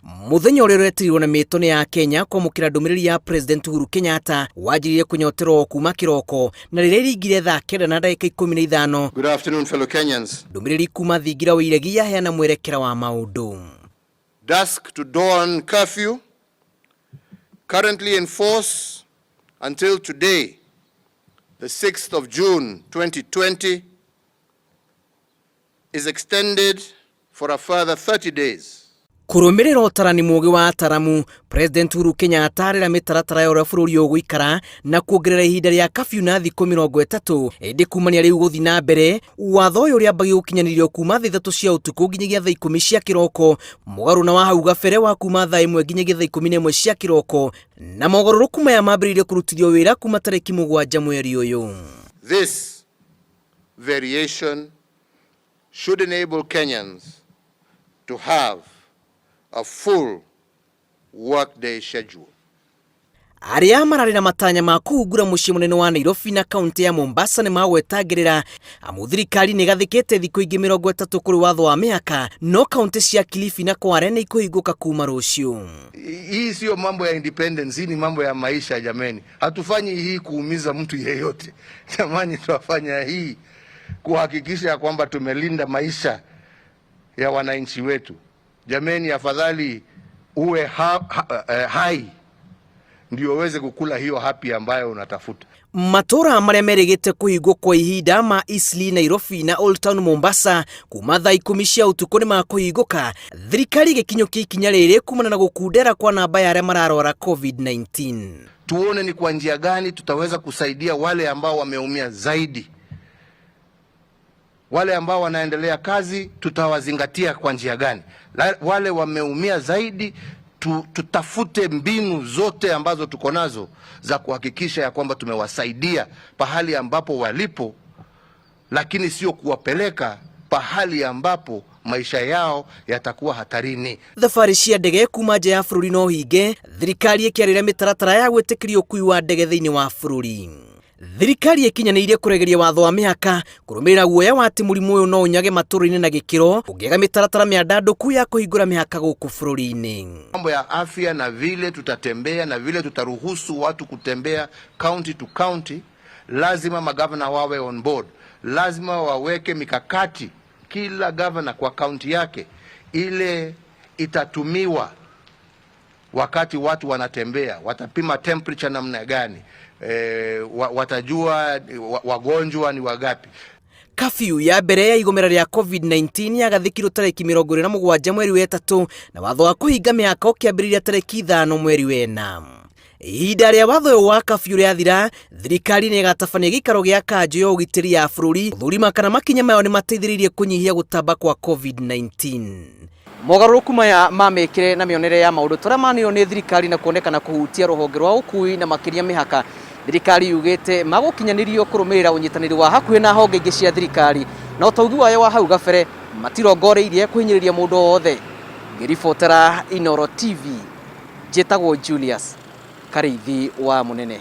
Mũthenya ũrĩa ũretirwo na mĩto nĩ ya Kenya kwamũkĩra ndũmĩrĩri ya President Uhuru Kenyatta wanjĩrĩirie kũnyoterwo kuma kĩroko na rĩrĩa ĩringire thaa 9:15. Good afternoon, fellow Kenyans. Ndũmĩrĩri kuma thingira wa iregi yaheana mwerekera wa maũndũ. Dusk to dawn curfew currently in force until today, the 6th of June 2020, is extended for a further 30 days. Kũrũmĩrĩra ũtarani mũũgĩ wa ataramu, President Uhuru Kenyatta arera mĩtaratara ya ũrĩa bũrũri ũgũikara na kuongerera ihinda rĩa kafyu na thikũ 30. Ĩndĩ kumania rĩu gũthiĩ na mbere, watho ũyũ ũrĩambagia gũkinyanĩrio kuma thaa 3 cia ũtukũ nginyagia thaa 10 cia kĩroko, mũgarũ na wa hau gabere wa kuma thaa 1 nginyagia thaa 11 cia kĩroko, na mogarũrũku maya mambĩrĩirie kũrutithio wĩra kuma tarĩki 7 mweri ũyũ. This variation should enable Kenyans to have a full workday schedule. Arĩa mararĩ na matanya ma kũhungura mũciĩ mũnene wa Nairobi na kaunti ya Mombasa nĩ magwetangĩrĩra amu thirikari nĩ ĩgathĩkĩte thikũ ingĩ 30 kũrĩ watho wa mĩhaka, no kaunti cia Kilifi na Kwale nĩ ikũhingũka kuma rũciũ. Hii sio mambo ya independence, hii ni mambo ya maisha jameni. Hatufanyi hii kuumiza mtu yeyote. Jamani, tunafanya hii kuhakikisha kwamba tumelinda maisha ya wananchi wetu. Jameni, afadhali uwe hai ndio uweze kukula hiyo happy ambayo unatafuta. Matũra marĩa merĩgĩte kũhingwo kwa ihinda ma Eastleigh Nairobi na Old Town Mombasa kuma thaa 10 cia ũtukũ nĩ makũhingũka, thirikari ĩgĩkinyũkia ikinya rĩrĩ kumana na gũkundera kwa namba ya arĩa mararwara COVID-19. Tuone ni kwa njia gani tutaweza kusaidia wale ambao wameumia zaidi. Wale ambao wanaendelea kazi tutawazingatia kwa njia gani? Wale wameumia zaidi tutafute mbinu zote ambazo tuko nazo za kuhakikisha ya kwamba tumewasaidia pahali ambapo walipo, lakini sio kuwapeleka pahali ambapo maisha yao yatakuwa hatarini. Thabarĩ cia ndege kuma nja ya bũrũri no hinge, thirikari ĩkĩarĩria mĩtaratara ya gwĩtĩkĩria ũkui wa ndege thĩinĩ wa bũrũri. Thirikari ĩkinyanĩirie kũregeria watho wa mĩhaka kũrũmĩrĩra guoya wa atĩ mũrimũ ũyũ no ũnyage matũũra-inĩ na gĩkĩro ũngĩaga mĩtaratara mĩandandũku ya kũhingũra mĩhaka gũkũ bũrũri-inĩ. Mambo ya afya na vile tutatembea na vile tutaruhusu watu kutembea county to county, lazima magavana wawe on board, lazima waweke mikakati kila gavana kwa county yake ile itatumiwa wakati watu wanatembea, watapima temperature namna gani, watajua wagonjwa ni wagapi. Kafiu ya mbere ya igomera rĩa COVID-19 yagathĩkirwo tarĩki 27 mweri wa 3 na watho wa kũhinga mĩhaka ũkĩambĩrĩria tarĩki 5 mweri wa 4. Ihinda rĩa watho ũyũ wa kafiu rĩathira, thirikari nĩ ĩgatabania gĩikaro gĩa kanjũ ya ũgitĩri ya bũrũri gũthũrima kana makinya mayo nĩ mateithĩrĩirie kũnyihia gũtamba kwa COVID-19. Mogarũrũku maya ma mĩkĩre na mĩonere ya maũndũ tũrĩa manĩrĩirwo nĩ thirikari na kuonekana kũhutia rũhonge rwa ũkui na makĩria mĩhaka, thirikari yugĩte magũkinyanĩrio kũrũmĩrĩra ũnyitanĩri wa hakuhĩ na honge ingĩ cia thirikari, na ũtaugi wayo wa hau gabere matirongoreirie kũhinyĩrĩria mũndũ o wothe. Ngĩribotera Inooro TV, njĩtagwo Julius Karĩithi wa Mũnene.